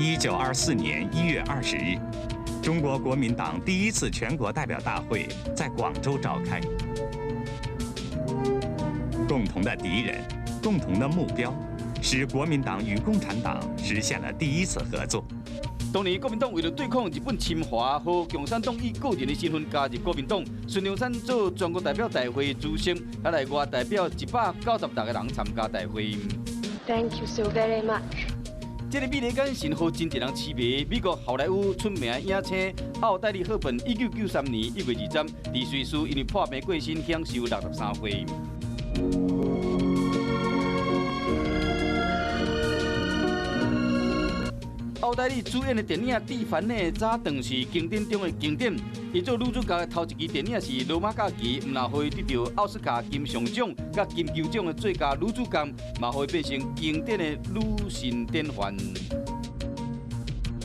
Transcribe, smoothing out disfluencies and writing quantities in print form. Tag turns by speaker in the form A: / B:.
A: 1924年1月20日，中國國民黨第一次全國代表大會在廣州召開。共同的敵人，共同的目標，使國民黨與共產黨實現了第一次合作。
B: 當年國民黨為了對抗日本侵華，予共產黨以個人的身份加入國民黨。孫中山做全國代表大會主席，啊內外代表196個人參加大會。
C: Thank you so very much。
B: 這个美麗眼神予真濟人痴迷。美國好萊塢出名影星奧黛麗·赫本，1993年1月20，佇瑞士因為破病過身，享壽63歲。奧黛麗主演的電影《蒂凡尼的早頓》是經典中的經典。伊做女主角的頭一支電影是《羅馬假期》，毋但予伊得著奧斯卡金像獎佮金球獎的最佳女主角，嘛予伊變成經典的女神典範。